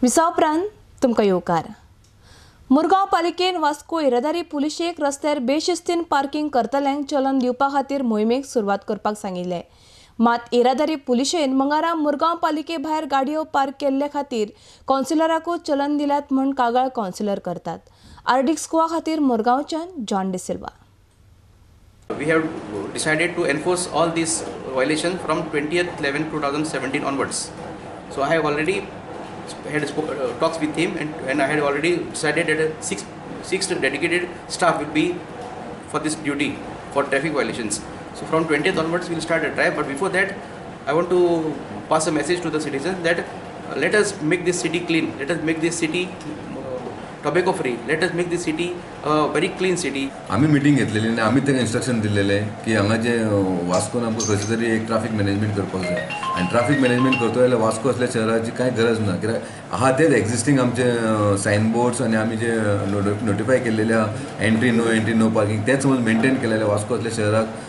विसा उपरांत तुमकां येवकार. मुरगांव पालिकेन वास्को येरादारी पुलिशेक रस्त्यार बेशिस्तीन पार्किंग करतल्यांक चलन दिवपा खातीर मोहिमेक सुरवात करपाक सांगिल्लें. मात येरादारी पुलिशेन मंगळारा मुरगांव पालिके भायर गाडयो पार्क केल्ले खातीर कावन्सिलराकूच चलन दिल्यात म्हूण कागाळ कावन्सिलर करतात. आरडीएक्स गोवा खातीर मुरगांवच्यान John D'Silva. We have decided to enforce all these violations from 20th 11 2017 onwards. So I have already had talks with him and I had already decided that a six dedicated staff will be for this duty for traffic violations. So from 20th onwards we will start a drive, but before that I want to pass a message to the citizens that let us make this city clean, let us make this city tobacco free, let us make this city a very clean city. आमी meeting घेतलेली आनी आमी तांकां instruction दिलेले की हांगा जे वास्कोन आमकां खंयचे तरी एक ट्राफीक मॅनेजमेंट करपाक जाय आनी ट्राफीक मॅनेजमेंट करतलो जाल्यार वास्को असल्या शहराची कांय गरज ना, कित्याक आहा तेच एक्झिस्टींग आमचे सायन बोर्ड्स आनी आमी जे नोटिफाय केल्लेले आहा, entry, no entry, no parking, तेच समज मेंटेन केले जाल्यार वास्को असल्या शहराक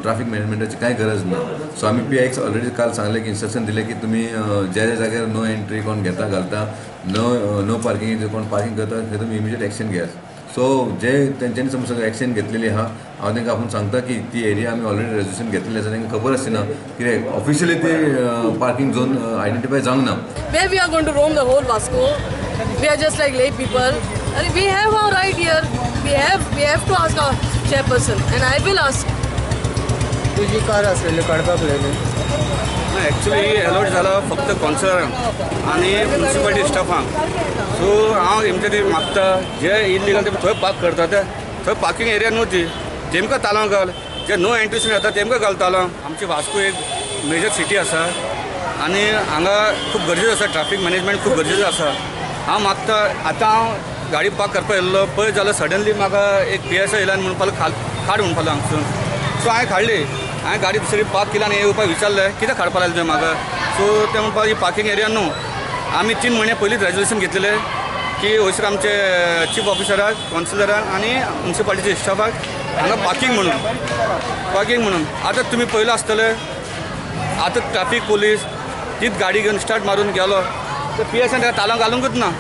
ट्राफीक मॅनेजमेंटाची कांय गरज ना. सो आमी पी आयक ऑलरेडी काल सांगलें की इन्स्ट्रक्शन दिलें की तुमी ज्या ज्या जाग्यार नो एंट्री कोण घेता घालता, नो नो पार्किंग कोण पार्किंग करता, थंय तुमी इमिजिएट एक्शन घेयात. सो जे तेंच्यांनी समज सगळें एक्शन घेतलेली आहा, हांव तांकां आपूण सांगता की ती एरिया आमी ऑलरेडी रेजोल्युशन घेतलेली आसा. तांकां खबर आसची ना, कित्याक ऑफिशियली ती पार्किंग झोन आयडेंटिफाय जावंक ना. Where we are going to roam the whole Vasco? We are just like lay people. And we have our right here. We have to ask our chairperson, and I will ask. तुजी car आसलेली काडपाक लायली. Actually alert जाला फक्त कावन्सिलरांक आनी municipality स्टाफांक. So हांव हेमचे ते मागता, जे इल्लिगल ते थंय पार्क करता ते थंय पार्किंग एरिया न्हू ती, तेमकां तालांव घाल. जे नो एंट्रीसून येता तेमकां घाल तालांव. आमची वास्को एक मेजर सिटी आसा आनी हांगा खूब गरजेचो आसा, ट्राफीक मॅनेजमेंट खूब गरजेचो आसा. हांव मागता, आतां हांव गाडी पार्क करपाक येयल्लो पळय जाल्यार सडनली म्हाका एक पी एस I येयला आनी म्हणपाक लागलो, खाल काड म्हणपाक लागलो हांगसून. सो हांवें काडली. हांवें गाडी दुसरी पार्क केली आनी येवपाक विचारलें, कित्याक काडपाक लागले तुवें म्हाका? सो ते म्हणपाक, ही पार्किंग एरिया न्हू. आमी 3 म्हयने पयलींच रेजोल्युशन घेतलेलें की वयसर आमचे चीफ ऑफिसराक, कावन्सिलराक आनी म्युनिसिपालिटीच्या स्टाफाक हांगा पार्किंग म्हणून, पार्किंग म्हणून. आतां तुमी पळयलां आसतलें, आतां ट्राफीक पोलीस तीच गाडी घेवन स्टार्ट मारून गेलो तर पी एस आयन ताका तालांव घालूंकच ना.